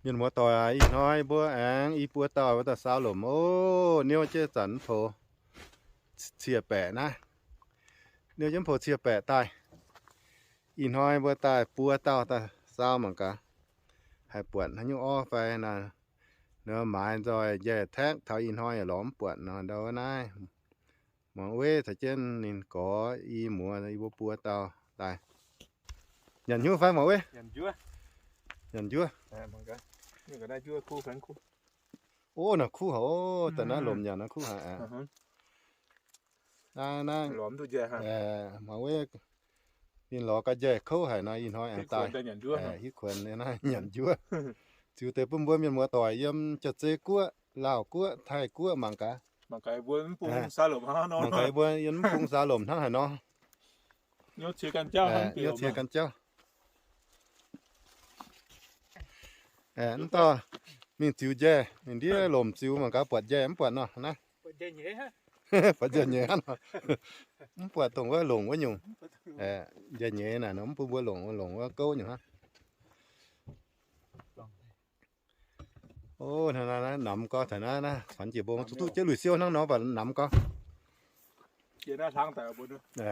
Mienh muoz-doic, ih hnoi mbuo aengx i buo dauh wuov dauh saau lomc oc. Niouv jienv zanc mv poux cie-baeqc naaiv. Niouv jienv mv poux cie-baeqc daaih. Ih hnoi mbuo daaih buo dauh daaih saau mangc gaax, haih buatc haaix nyungc orv fai naaiv. Maaiz nzoih njaih taekv taux ih hnoi yaac lorz mv buatc nor ndau wuov naaiv. Muangx Weiv caux jienv ninh gorx i muoz i mbuo buo dauh daaih. Nyanc hnyouv fai Muangx Weiv? Nyanc njuov. Ov, naaiv kuv haic, daaih naaiv lomc nyanc naaiv kuv haic. Naaiv, naaiv, Muangx Weiv ninh lorz ga'njai kouv haic nor, ih hnoi aengx daaih hiuv kuonx naaiv nyanc njuov. Ziux deix bun mbuo mienh muoz-doic yiem Jaa-Zei Guoqv, Laauh Guoqv, Taiv Guoqv mangc gaax. Mangc gaax mbuo yiem mv bung saau lomc hnangv haaix nor. Niouv cie gan jauv. Mv dauh mingh ziux njaih, mingh ndiev lomc ziux mangc gaax buatc njaih mv buatc nor naaiv. Buatc njaih nyeiz hnangv nor. Mv buatc dongh wuov longc wuov nyungc. Njaih nyeiz naaic nor mv bun mbuo longc, longc wuov gouv nyungc hnangv. Ov, namx gau taux naaiv, naaiv cuanx jiex mbong, zuqc duqv jienv luic siou hnangv nor mv baac namx gau.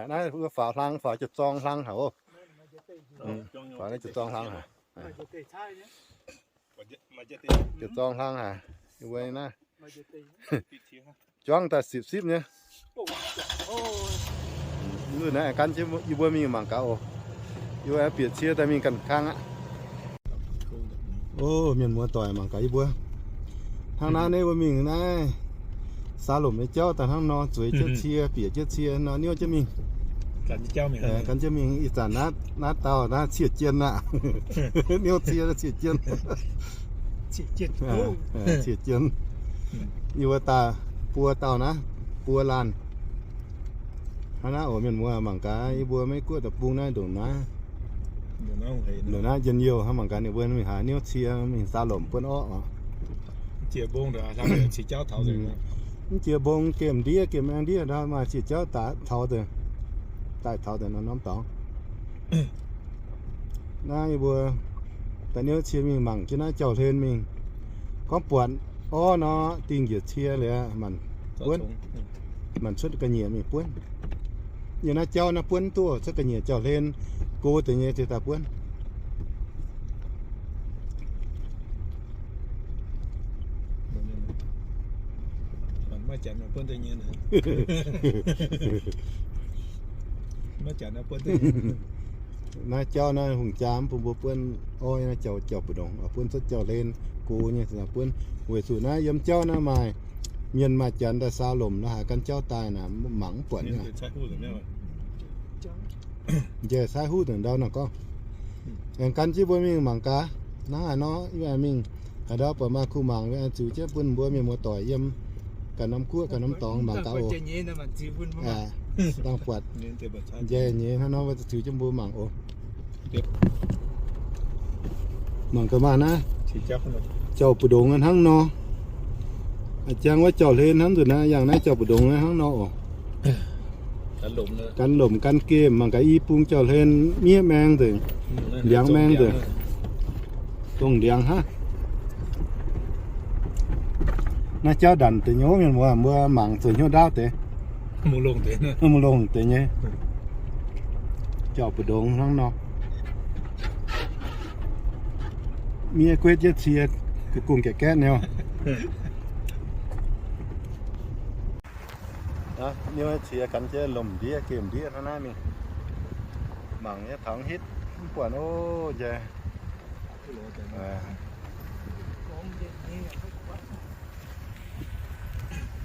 Naaiv wuov faaux hlang, faaux jiex zorng hlang haic oc. Faaux naaiv jiex zorng hlang haic. Jiex zorng hlang haic. Yie mbuo naaiv juangv daaih sipv sipv nyei. Nzunc naaiv gan jienv yie mbuo mingh mangc gaax oc. Yie mbuo bieqc cie daaih mingh ganh kang aqv. Ov, mienh muoz-doic, mangc gaax yie mbuo hnangv naaiv, naaiv mbuo mingh naaiv saau lomc nyei jauv daaih hnangv nor, zueiz jienv cie, bieqc jienv cie nor, niouv jienv mingh. Gan jienv mingh ih zanc naaiv, naaiv dauh naaiv cie jien aqv. Niouv cie cie jien. Cie jien. Yie mbuo daaih buo dauh naaiv, buo laanh. Hnangv naaiv oc, mienh muoz, mangc gaax yie mbuo Meiv Guoqv deic-bung naaiv ndongc naaiv, ndongc naaiv njien-youh hnangv. Mangc gaax ninh mbuo mingh haaix niouv cie mingh saau lomc buonv orqv oc. Mv jiex mbong gemh ndiev gemh maeng ndiev ndau maaih cie jauv daaih taux deix, daaih taux deix norm dorngx. Naaiv yie mbuo da'niouv cie mingh mangc jienv naaiv jauv-hlen mingh. Gorngv buatc orv nor, dingh njiec cie liuz, manc cuotv ga'nyiec mingh buonv. Yie naaiv jauv naaiv buonv duqv cuotv ga'nyiec jauv-hlen, go deix nyei daaih buonv. Naaiv jauv naaiv hungh jaa mv bun mbuo buonv orv naaiv jauv, jauv mbu'ndongx, buonv cuotv jauv-hlen go nyei daaih buonv. Weic zuqc naaiv yiem jauv naaiv maaih mienh maaih janx daaih saau lomc nor, haaix gan jauv daaih naaic mangc mv buatc. Njaih sai huv deix ndau nor gorngv. Aengx gan jienv mbuo mingh mangc gaax. Hnangv haaix nor yie mbuo mingh haaix ndau buatc maaih kuh mangc, yie mbuo ziux jienv bun mbuo mienh muoz-doic yiem ganh norm guoqv ganh norm dorngx mangc gaax oc. Dangh buatc njaih nyeiz hnangv nor, mbuo ziux jienv mbuo mangc oc. Mangc gaax maah naaiv, jauv mbu'ndongx hnangv nor. Jangx wuov jauv-hlen hnangv nzunc naaiv, yangh naaiv jauv mbu'ndongx hnangv nor oc. Gan lomc gan gemh, mangc gaax i bung jauv-hlen miev maeng nzengc, ndiangx maeng nzengc, dongh ndiangx hnangv. Naaiv jauv ndanc deix nyei, mienh muoz, mbuo mangc zuqc hnyouv ndaauv deix, mv longc deix nyei. Jauv mbu'ndongx hnangv nor. Miev guetv jienv cie, gu'gungh gaeqv gaeqv niouv. Niouv cie gan jienv lomc ndiev gemh ndiev hnangv naaiv mingh. Mangc nyei taux hitv mv buatc oc, njaih.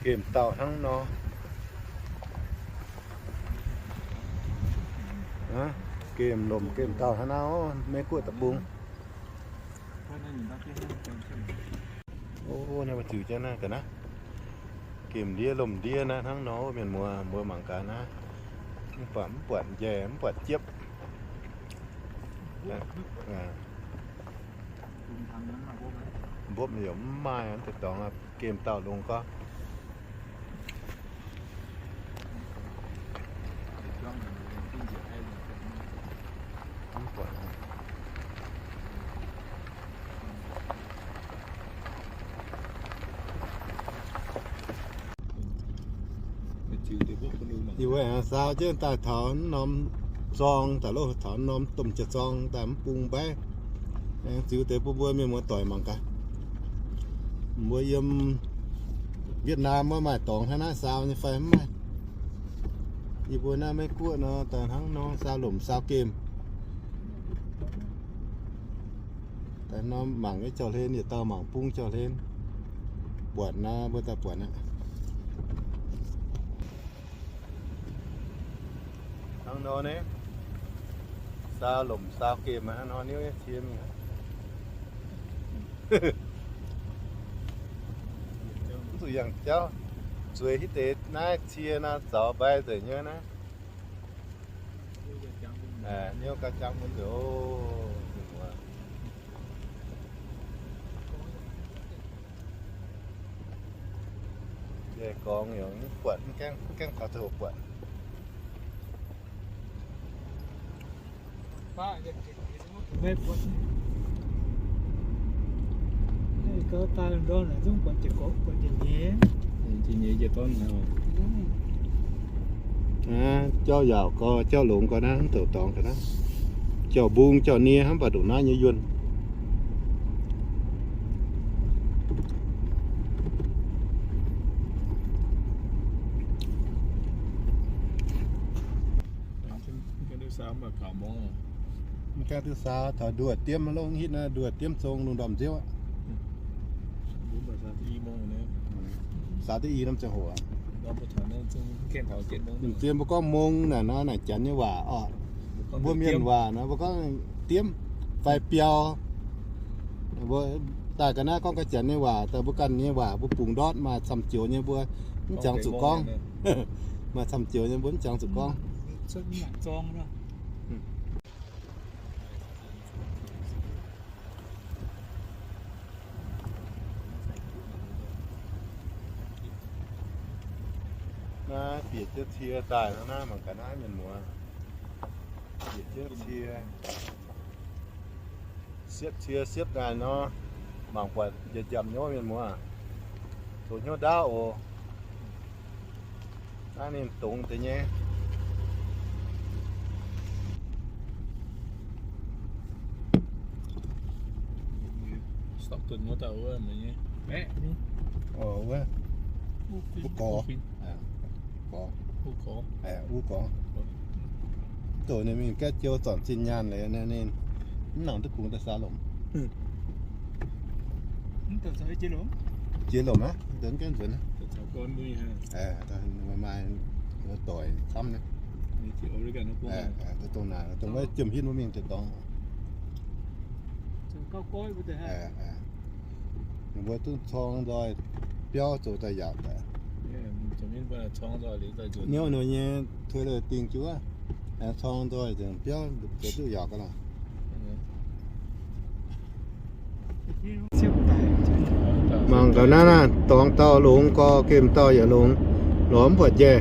Gemh dauh hnangv nor. Gemh lomc gemh dauh hnangv naaiv oc, Meiv Guoqv deic-bung. Ov, naaiv mbuo ziux jienv naaiv ga'naaiv. Gemh ndiev lomc ndiev naaiv hnangv nor, mienh muoz, mbuo mangc gaax naaiv. Mv buatc, mv buatc njaih, mv buatc jiepv. Mbopv yaac mv maaih, deix dorngx gemh dauh longx gorngv. Mv buatc. Mbuo aengx saau jienv daaih taux norm zorng daaih loh, taux norm domh jiex zorng daaih mv bung mbaiv. Aengx ziux deix bun mbuo mienh muoz doic mangc gaax. Mbuo yiem Việt Nam maiv maaih dorngx hnangv naaiv saau nyei fai mv maaih. Yie mbuo naaiv Meiv Guoqv nor, daaih hnangv nor saau lomc saau gemh. Daaih norm mangc nyei jauv-hlen, yietc dauh mangc bung jauv-hlen. Buatc naaiv mbuo daaih buatc aqv. Hnangv nor naaiv, saau lomc saau gemh hnangv nor niouv nyei cie mingh. Mv zuqc yangh jauv, zueiz hitv deix naaiv cie nor zaux mbai nzengc nyei naaiv. Niouv gauh jangv mun nzengc oc. Njaih gorngx yaac mv buatc, mv gaengh, mv gaengh taux ziangh hoc buatc. Jauv yaauc gorx, jauv longx gorx naaiv, mv douc dorngx ga'naaiv. Jauv mbung jauv nie hnangv, mv baac ndongc naaiv nyei yuonh. Mv gaengh duqv saau taux nduoh diemv longx hitv naaiv, nduoh diemv zong lungh ndorm nziouv aqv. Saau duqv i norm ziangh hoc aqv. Zien mbuo gorngv mong naaic nor, naaic Janx nyei waac oc. Mbuo mienh waac nor mbuo gorngv diemv fai biau. Daaih ga'naaiv gorngv ga'Janx nyei waac, daaih mbuo ganh nyei waac mbuo bungx ndortv maaih camv joux nyei mbuo mv jangx zuqc gorngv. Maaih camv joux nyei mbuo mv jangx zuqc gorngv. Naaiv bieqc jienv cie daaih nor, naaiv mangc gaax naaiv mienh muoz. Bieqc jienv cie, siepv cie siepv daaih nor, mangc buatc njiec njamc nyei mienh muoz, zoux hnyouv ndaauv oc. Naaiv ninh dongz deix nyei. Wuov gorx, wuov gorx, wuov gorx. Mv douc ninh mingh gaeqv jiou zornc zinh nyaanh leiz, ninh mv nangc duqv kungx daaih saau lomc. Jiex lomc aqv, mv douc gaeqv nzuonx. Maaih doic camv naaiv. Dongh naaic, dongh wuov jiem hitv wuov mingh deix dorngx. Ninh mbuo duqv corng nzoih biauv zoux daaih yaauc daaih. Niouv ninh nyei tuoi leiz dingh juov, aengx corng nzoih nzengc biauv zoux duqv yaauc ga'naaiv. Mangc gaax naaiv, dorngx dauh longx gorx, gemh dauh yaac longx, lorz mv buatc njaih.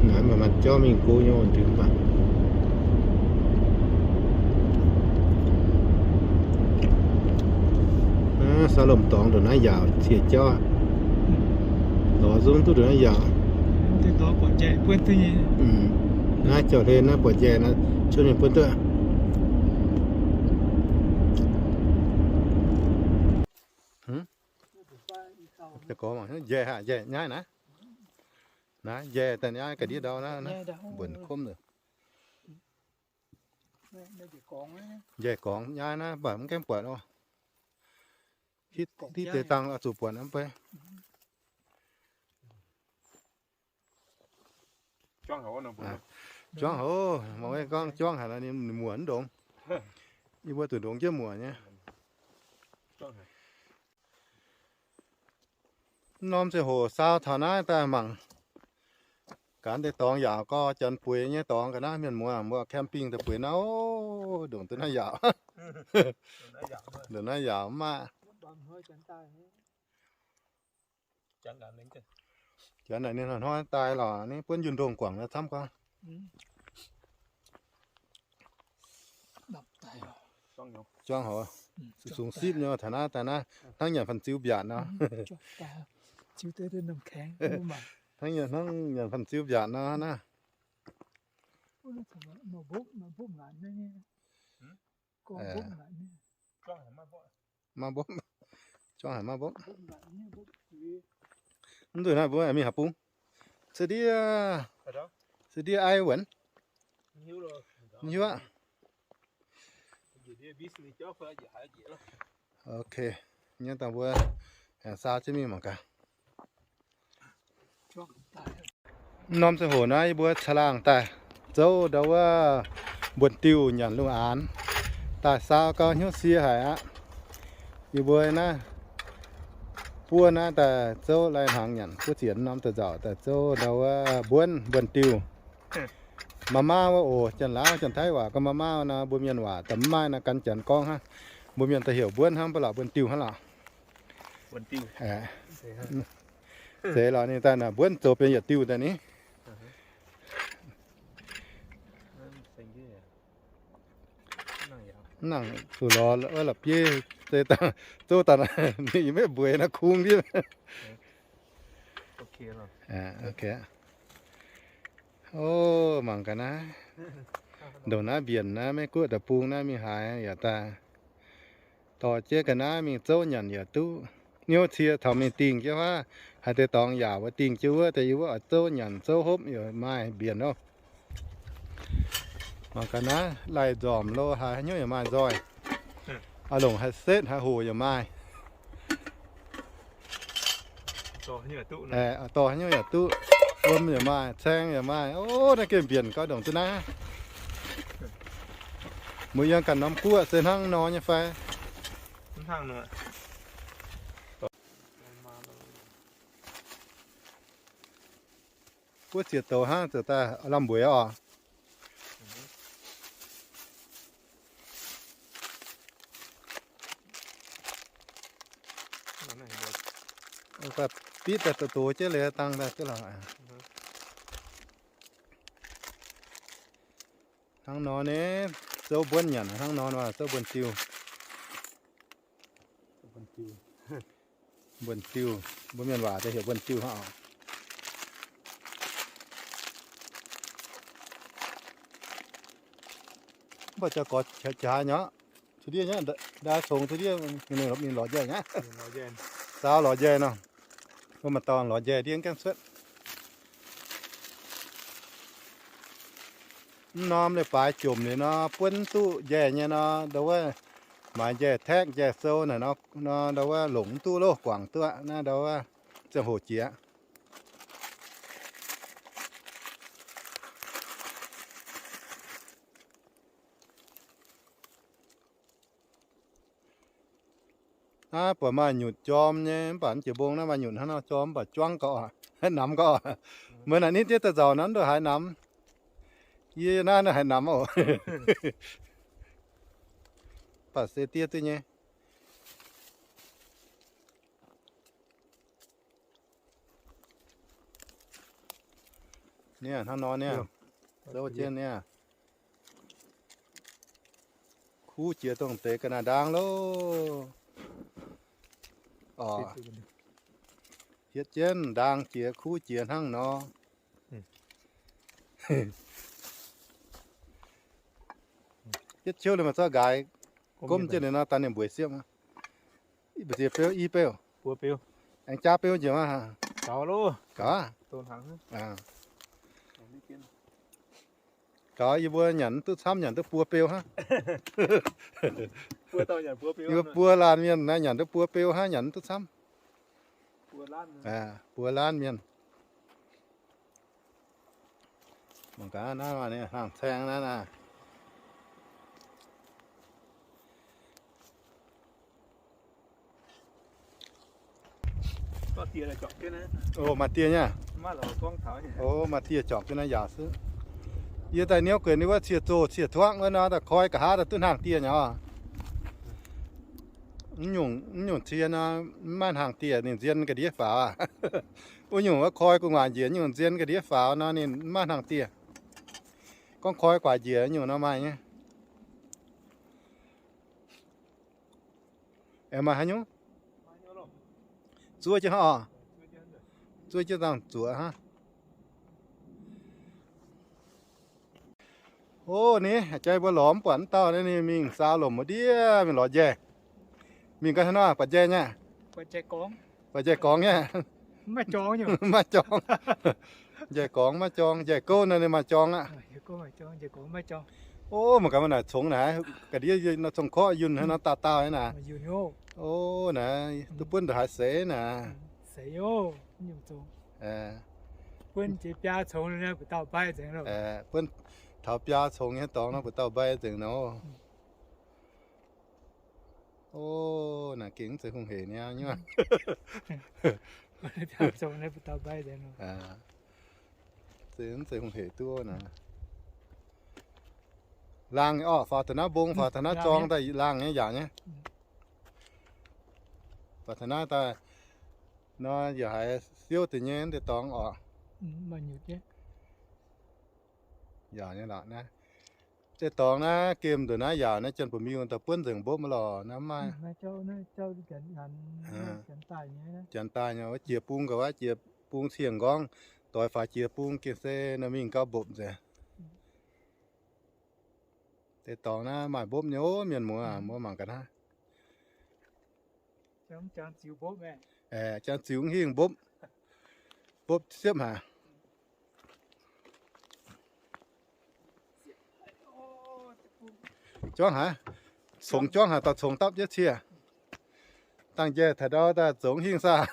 Naaiv maaih jauv mingh go nyei aqv. Saau lomc dorngx ndongc naaiv yaauc, cie jauv. Lorz zungv duqv ndongc naaiv yaauc. Naaiv jauv-hlen naaiv buatc njaih naaiv, cuotv mingh buonv duqv. Njaih haic, njaih nyaiv naaiv. Naaiv njaih daaih nyaiv ga'ndiev ndau naaiv, mbuonx komv nzengc. Njaih gorngx nyaiv naaiv, mv baac mv gaengh buatc oc. Hitv deix dangh oix zuqc buatc mv bei. Juangv haic, mangc wuov gorngv juangv haic, ninh muoc mv ndongx. Yie mbuo zuqc ndongx jienv muoc nyei. Mv norm ziangh hoc saau taux naaiv daaih mangc gaax deix dorngx yaauc gorx, janx bueix nyei dorngx ga'naaiv, mienh muoz mbuo camping daaih bueix naaiv, o, ndongc duqv naaiv yaauc. Ndongc naaiv yaauc mv maaih. Janx naaic ninh hnoi-hnoi daaih lorqc, ninh buonv yunh ndongh guangc camv gorngv. Juangv haic. Sungx sipv nyei taux naaiv daaih naaiv, hnangv nyanc fan-ziu mbiaatc nor. Hnangv nyanc, hnangv nyanc fan-ziu mbiaatc nor naaiv. Maaih mbopv, juangv haic maaih mbopv. Mv nzunc naaiv mbuo mingh haaix bung? Ceix ndiev, ceix ndiev aiv wuonc. Mv hiuv aqv. Ok, nyei dangh mbuo aengx saau jienv mingh mangc gaax. Mv norm ziangh hoc naaiv yie mbuo caangh laangh daaih zouv ndau wuov mbuonx-diuh nyanc lungh aanx, daaih saau gau hnyouv sie haic aqv. Yie mbuo naaiv buov naaiv daaih zouv lai hnaangx nyanc, buov ziec norm daaih nzauc daaih zouv ndau wuov mbuonx, mbuonx-diuh. Maa maa wuov oc, Janx-Laauv Janx-Taiv waac gorngv maa maa nor, mbuo mienh waac da'mv maaih nor, gan Janx gorngv hnangv. Mbuo mienh daaih heuc mbuonx hnangv, mv baac lorqc mbuonx-diuh hnangv lorqc. Zeiz lorqc, ninh daaih naaic mbuonx zoux benx yietc diuh daaih ni. Mv nangc zuqc lorz wuov la'bieiv, zouv daaih ninh maiv mbueiz naaiv kungx ndiev. O, mangc ga'naaiv, ndongc naaiv mbienc naaiv, Meiv Guoqv deic-bung naaiv mingh haaix yaac daaih dorh jienv ga'naaiv mingh zouv nyanc yaac duqv. Niouv cie taux mingh dingh jienv wuov, haaix deix dorngx yaac wuov dingh jienv wuov, deix yie wuov oix zouv nyanc zouv hopv yaac maaih mbienc oc. Mangc ga'naaiv, lai-nzormc lo haaix haaix nyungc yaac maaih nzoih. Oix longc haaix setv haaix hoc yaac maaih. Dorh haaix nyungc yaac duqv. Wuom yaac maaih, caeng yaac maaih. O, naaiv gengh mbienc gau ndongc duqv naaiv. Muoz-yiem ganh norm guoqv se hnangv nor nyei fai? Buov ziec douz hnangv ziouc daaih lamh mbueiz oc. Bitv daaih douz-douz jienv leiz dangh daaih duqv lorqc. Hnangv nor nyei, zouv mbuonv nyanc hnangv nor, zouv mbuonx-diuh. Mbuonx-diuh, mbuo mienh waac daaih heuc mbuonx-diuh hnangv oc. Mv baac jaa gorx qiex jaaix nyei, cuotv ndiev nyei, ndaaih congx cuotv ndiev mingh lorz njaih nyei. Saau lorz njaih nor, mbuo maaih dorngx lorz njaih ndiev gaengh cuotv. Mv norm leiz-baaix jomc liuz nor, buonv duqv njaih nyei nor, ndau wuov maaiz njaih taekv njaih sou naaic nor, ndau wuov longc mv duqv loh guangc duqv aqv. Naaiv ndau wuov ziangh hoc jiex. Naaiv buatc maaih nyutc jorm nyei, mv baac mv jiex mbong naaiv maaih nyutc hnangv nor jorm, mv baac juangv gauh, namx gauh. Meih naaic nitv jienv daaih nzauc nor, mv nduqc haaix namx. Yie naaiv haaix namx oc. Mv baac se diev duqv nyei. Niaa, hnangv nor niaa, zouv jienv niaa. Kuv jiex dongh deix ga'naaiv ndaang loh. Oc, hietv jienv ndaang jiex kuv jiex hnangv nor. Hietv ciouv liuz maaih zorqv nqaaix gomv jienv liuz nor, daaih ninh mbueiz siepv. Mbu'ziex beu, i beu, aengx jaav beu njiec maah. Gaux aqv. Gaux, yie mbuo nyanc mv duqv camv, nyanc duqv buo beu hnangv. Yie mbuo buo laanh mienh naaiv nyanc duqv buo beu hnangv, nyanc mv duqv camv. Buo laanh mienh. Mangc gaax naaiv, naaiv hnaangx-caeng naaiv naaiv. O, maaih dieh nyei. O, maaih dieh jorngc jienv naaiv yaac suv. Yie daaih niouv guenx wuov cie-zoh cie-tuangv wuov nor, daaih koi nqa'haav daaih duqv hnaangx dieh nyei oc. Mv nyungc, mv nyungc cie nor, mv maaih hnaangx dieh, ninh nzien ga'ndiev faaux aqv. Wuov nyungc wuov koi gu'nguaaic njiec nyungc nzien ga'ndiev faaux nor, ninh mv maaih hnaangx dieh. Gorngv koi guaax njiec nyungc nor maaih nyei. Aengx maaih haaix nyungc? Zuov jienv hnangv oc. Zuov jienv nzangc zuoqc hnangv. O, ni jai mbuo lorz mv buatc wuov dauh naaiv, ninh mingh saau lomc wuov ndiev mingh lorz njaih. Mingh ga'naaiv nor, buatc njaih nyei? Buatc njaih gorngv nyei. Maiv jorng. Njaih gorngv maiv jorng, njaih gouv naaiv ninh maaih jorng aqv. O, mangc gaax, maiv naaic congx naaic, ga'ndiev nor cong-korqv yunh haaix nor daauh daauh nyei naaic. O, naaic duqv buonv ndongc haaix seix naaic. Buonv taux biaa congx nyei dorngx nor, mbu'ndongx mbai nzengc nor. O, naaic gengh mv zeiz hungh hec niaa nyuoqv. Mv zeiz hungh hec duqv naaic. Laangh orqc, faaux taux naaiv mbong, faaux taux naaiv zorng daaih laangh nyei, yaauc nyei. Faaux taux naaiv daaih nor, yaac haiz siouv deix nyei deix dorngx orqc. Yaauc nyei lorqc naaiv. Deix dorngx naaiv gemh nduqc naaiv yaauc naaiv, janx-buoz-miuh daaih buonv nzengc mbopv maiv lorqc naaiv maaih. Janx daaih nyei wuov jiex bung ga'waav, jiex bung cing-nqorngv, doix faaux jiex bung gengh se nor mingh gauh mbopv nzengc. Deix dorngx naaiv maaih mbopv nyei ov, mienh muoz, mbuo mangc ga'naaiv. Aeqv, janx ziux mv hingh mbopv, mbopv siepv haic. Juangv haic, congx juangv haic, dauh congx dapv jienv cie. Dangh njaih taux ndau daaih zoux mv hingh saah.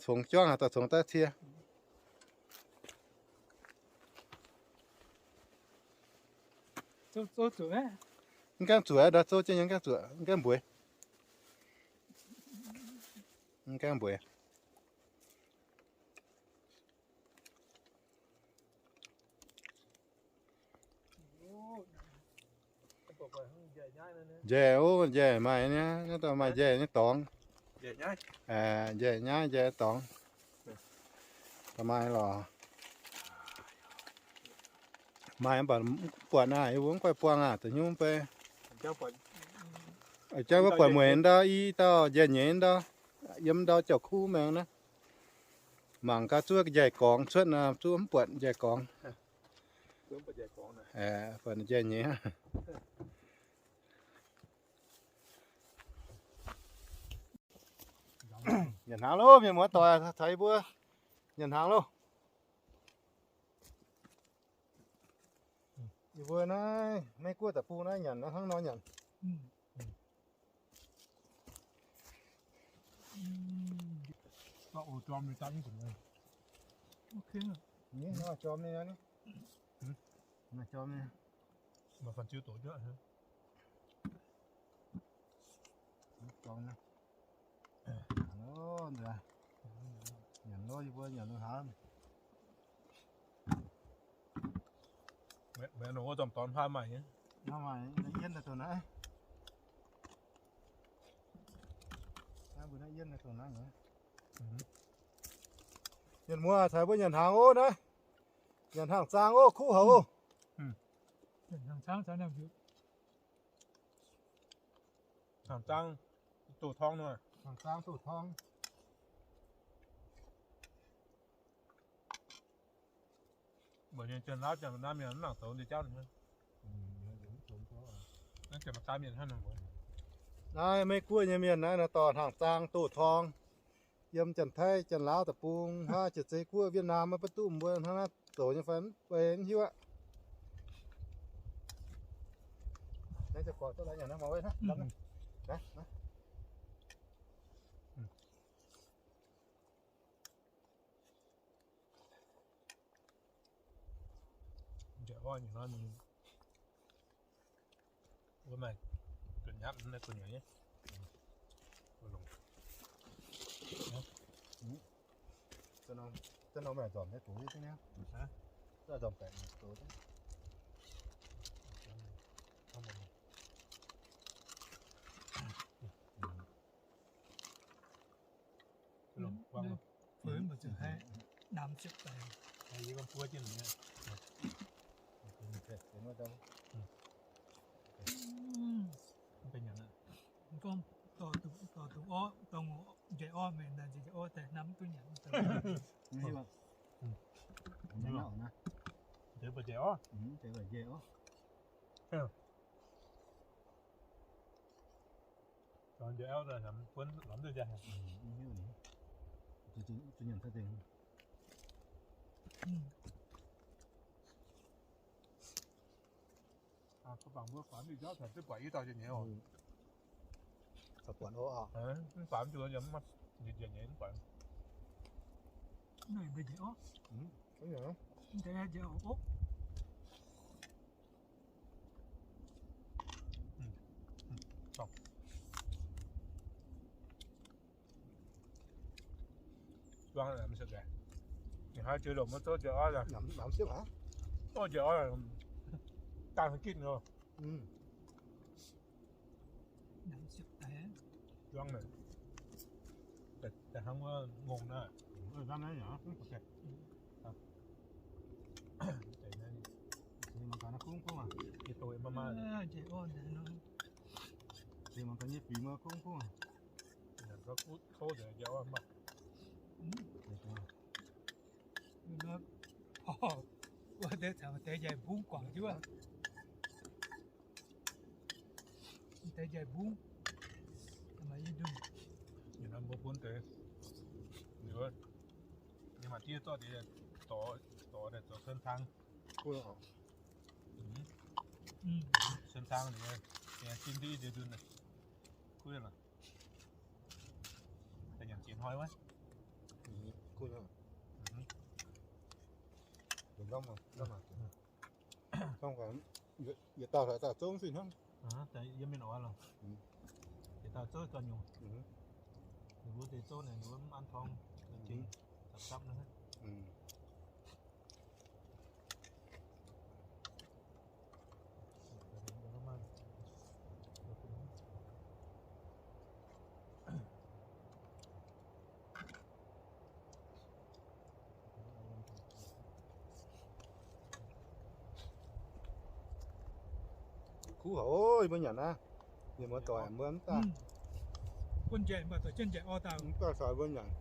Congx juangv haic, dauh congx dapv cie. Mv gaengh zuoqc, ndau zouv jienv nyei mv gaengh zuoqc, mv gaengh mbueix. Mv gaengh mbueix. Njaih, o, njaih maaih nyei, naaiv dauh maaih njaih nyei dorngx. Njaih nyaiv njaih dorngx. Maaih lorqc. Maaih mv baac mv buatc naaic, yie mbuo mv goiv buangh aqv, da'nyungc bei. Jang wuov buatc mueic ndau, i dauh njaih nyeiz ndau, yiem ndau jauv-kuv maengx naaiv. Mangc gaax zuov njaih gorngx cuotv nor, zuov mv buatc njaih gorngx. Buatc njaih nyeiz. Nyanc hnaangx loh, mienh muoz-doic, caux yie mbuo nyanc hnaangx loh. Yie mbuo naaiv Meiv Guoqv deic-bung naaiv nyanc hnangv nor nyanc. Nyanc loh, yie mbuo nyanc loh haav. Mv, mv, wuov dorngx dorn hnangv maaih nyei. Hnangv maaih nyei, yiem daaih dongh naaiv. Naaiv mbuo naaiv yiem daaih dongh naaiv nyei. Mienh muoz, caux mbuo nyanc hnaangx oc naaiv. Nyanc hnaangx zaang oc, kuv haic oc. Hnaangx zaang doz-torngv. Hnaangx zaang doz-torngv. Mbuox nyei Janx-Laauv, Janx-Laauv mienh mv nangc zoux ndie jauv. Naaiv Meiv Guoqv nyei mienh naaiv nor dorh hnaangx zaang doz-torngv. Yiem Janx-Taiv, Janx-Laauv deic-bung, haav Janx-Zei Guoqv, Wietv Naam maiv buatc duqv mbuo hnangv naaiv zoux nyei fai mv bei mv hiuv aqv. Njaih orv mienh naaic, njaih orv daaih hnamv duqv nyanc. Njaih orv. Njaih orv daaih buonv lomh nzunc jaax. Mv baac mbuo faaux mingh jauv caux duqv buatc i dauh njiec nyeiz oc. Mv faaux mv duqv, njiec njiec nyeiz mv buatc. Zuangv mv seix. Ninh haaix jiex lomc maiv zouv jiex orv, zouv jiex orv, dangh gitv nor. Zuangv mv, daaih hnangv wuov ngongh naaiv. Kouv nzengc jauv mv baac. Wuov deix caux deix njaih mbungv guangc jienv wuov. Deix njaih mbungv. Ninh mbuo bun deix, ninh mbuo, ninh mbuo maaih diev zorqv deix dorh, dorh daaih zoux cuotv cang. Cuotv cang ninh, ninh zinh div ndunh. Kuv lorqc. Daaih nyanc ziex hnoi wuov. Yietc dauh caux dauh zouv fih hnangv. Yie mienh oix lorqc. Yietc dauh zouv gauh nyungc. Ninh mbuo deix zouv naaic ninh mbuo mv an torngv, zinh zapc zapc naaiv. Kuv haic, mbuo nyanc naaiv, mienh muoz doic mbuo mv daaih. Bun njaih mv baac zoux jienv njaih orv daaih. Mv daaih sai mbuo nyanc.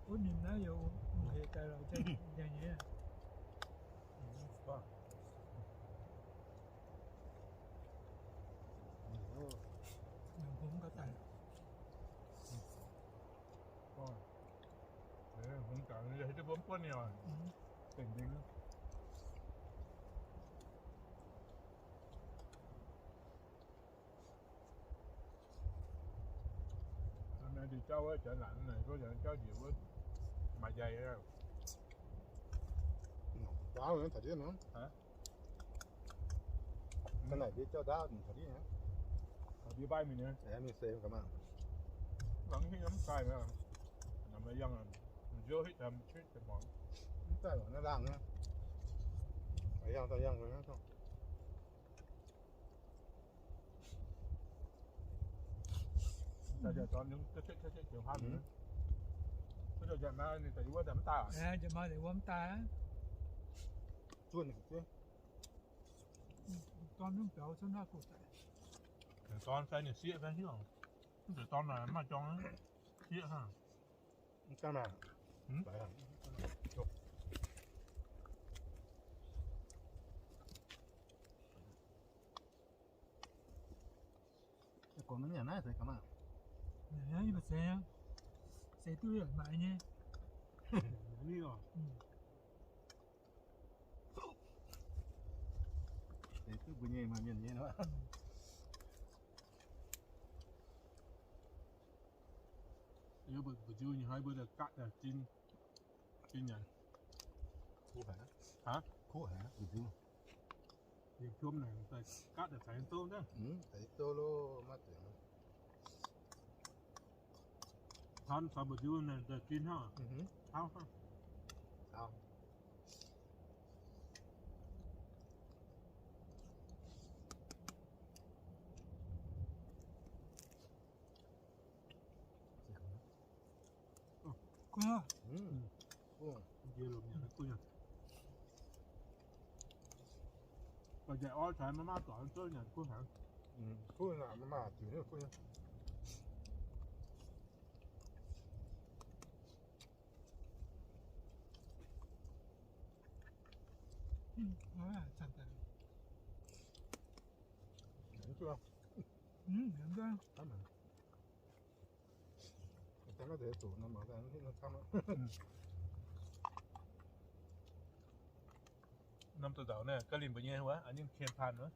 Wuov nimc naaiv yaac hec daaih lorqc, njaih nyei. Hngongx gauh daaih. Hngongx gaax, yie hiuv duqv mbuo mv buonv nyei oc. Dengh dingh. Naaiv ndie jauv wuov, janx laangc naaic, jauv njiec wuov, maaih njaih. Ndaauv taux ndiev nor. Ga'naaiv ndie jauv ndaauv taux ndiev. Ndie mbaih mingh nyei. Mingh se ga'maah. Mv daaih, mv daaih, mv daaih, mv daaih, mv daaih, mv daaih, mv daaih, mv daaih, mv daaih, mv daaih, mv daaih, mv daaih, mv daaih, Dorn mv biaux cuotv naaiv gu'daic. Dorn fai ninh sieqv fai hiuv. Mv zeiz dorn maaih jorng sieqv hnangv. Gorngv mv nyanc naaiv se ga'maah? Yie mbuo seix, seix duqv yaac maaiz nyei. Seix duqv mbuo nyei maaih mienh nyei nor. Yie mbuo nziu nyei hnoi mbuo daaih gatv daaih zinh, zinh nyanc. Kuv haic, kuv haic nziu. Yie piomv naaic daaih gatv daaih caux zouv daaih. Caux zouv lo maiv zeiz. Hnamv caux mba'nziu naaic daaih zinh hnangv. Tauv hnangv. Njiec lomc nyanc kuv nyei. Ba'njaic orv caux maiv maaih zorc cuotv nyanc kuv haic. Kuv naaic maiv maaih ziux kuv nyei. Norm zuqc nzauc naaiv ga'linh mbuo nyei wuov, ninh kem paan wuov.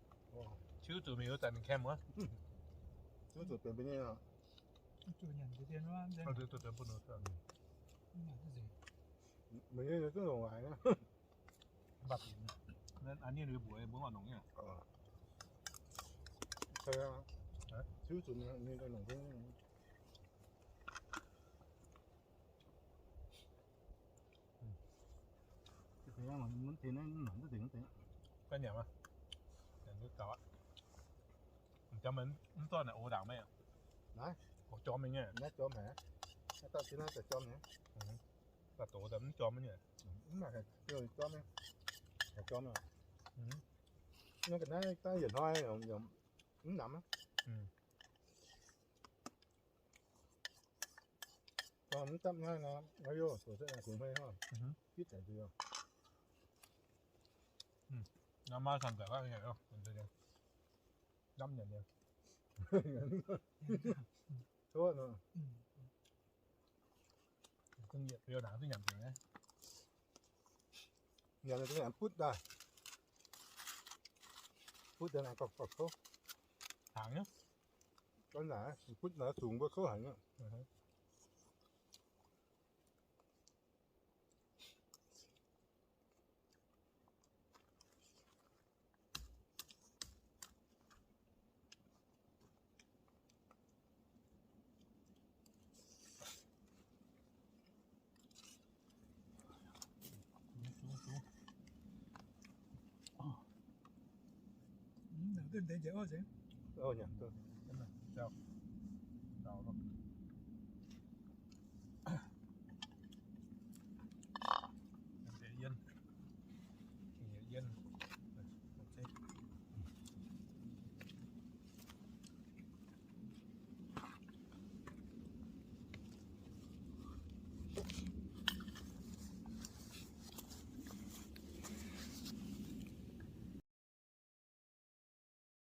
Ciuv zuqc mingh wuov zanc ninh kem wuov. Ciuv zuqc benx mbuo nyei. Zuqc nyanc nzengc. Mbuo nyei zuqc longc waaic. Ninh mbuo oix longc nyei. Ciuv zuqc ninh longc. Ganh nyanc aqv. Nyanc duqv gaux aqv. Jangx mv zorqv naaic o ndaangc meih. Naaiv jorm nyei. Naaiv jorm haic. Naaiv dauh zinh naaiv daaih jorm nyei. Daaih doz daaih mv jorm nyei. Mv maaih haaix jorm nyei. Haaix jorm nyei. Naaiv ga'naaiv daaih yietc hnoi mv namx aqv. Mv dapv hnoi nor, aa, kungx hmei hnoi, gitv daic nzuih. Namx nyanc nyei. Tov nor. Zungv yietc biouv naaic zungv nyanc nzengc. Nyanc nzengc butv daaih. Butv daaih naaic gauh, gauh kouv. Hnaangx nyei. Gorngv naaic butv naaic sungx mbuo kouv haic nyei.